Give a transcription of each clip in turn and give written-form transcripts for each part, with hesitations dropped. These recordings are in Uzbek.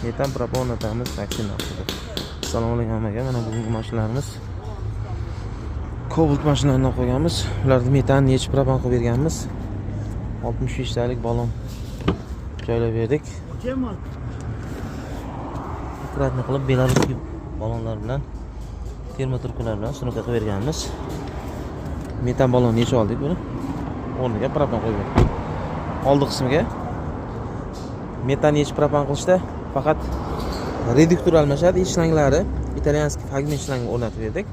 Metan, propan o'rnatamiz taksi narxida. Assalomu alaykum hammaga. Mana bugungi mashinalarimiz, Cobalt mashinalarini olib qo'yganmiz. Ularni metan yechib, propan qilib berganmiz. 65 talik balon joylab berdik. Аккуратно qilib, белорусский balonlar bilan, термотрубка lar bilan установка qilib berganmiz. Metan balonni yechib oldik, buni o'rniga propan qo'yib berdik. Oldi qismiga metan yechib propan qilishda faqat reduktor almashadi и shlanglari итальянский Fagman shlang o'rnatib berdik.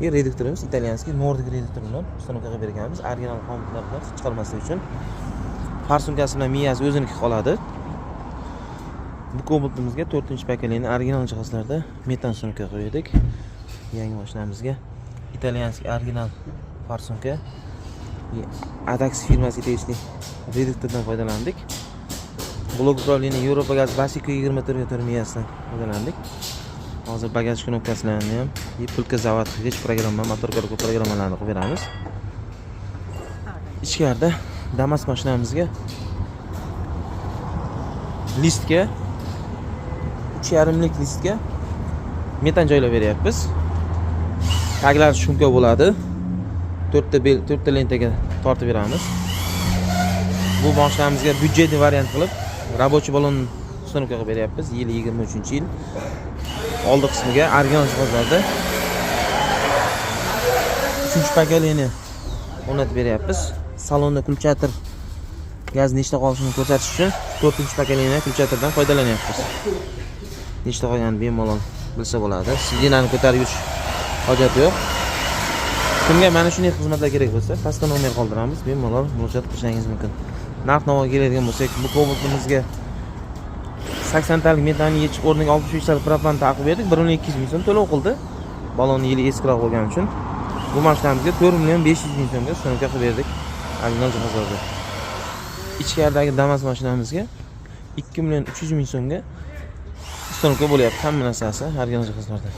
И reduktorimiz итальянский Nordic reduktor bilan установка qilib berganmiz, original xomutlar bilan chiqarmaslik uchun. Форсунка si bilan miyasi o'ziniki qoladi. Bu Cobaltimizga to'rtinchi поколение original jihozlarda metan установка qilib berdik. Yangi mashinamizga итальянский original форсунка и Adax firmasiga tegishli reduktordan foydalandik. Блок управления Yevropa gaz Basico 24 ga 4 miyasidan foydalandik. Hozir bagaj knopkalarini ham и пультка zavod qilgich programma, motor коробка programmalarini qilib beramiz. Ichkarida Damas mashinamizga listga, 3,5lik listga metan joylab beryapmiz. Taglari шумка bo'ladi. To'rtta bel, to'rtta lentaga tortib beramiz. Bu mashinamizga бюджетный variant qilib рабочий balon установка qilib beryapmiz. Yili 23-yil. Oldi qismiga original jihozlarda uchinchi поколение o'rnatib beryapmiz. Salonda включатель gaz nechta qolishini ko'rsatish uchun to'rtinchi поколение включатель dan foydalanyapmiz. Nechta qolganini bemalol bilsa bo'ladi. Сиденье ni ko'tarib yurish hojati yo'q. Kimga mana shunday xizmatlar kerak bo'lsa, pastda nomer qoldiramiz, bemalol murojaat qilishingiz mumkin. Narx navoga keladigan bo'lsak, bu Cobaltimizga 80 talik metanni yechib, o'rniga 65 talik propan taqib berdik. 1 200 000 so'm to'lov qildi, balonni yili eskiroq bo'lgani uchun. Bu mashinamizga 4 500 000 so'mga установка qilib berdik original jihozlarda. Ichkaridagi Damas mashinamizga 2 300 000 so'mga установка bo'lyapti, hamma narsasi original jihozlarda.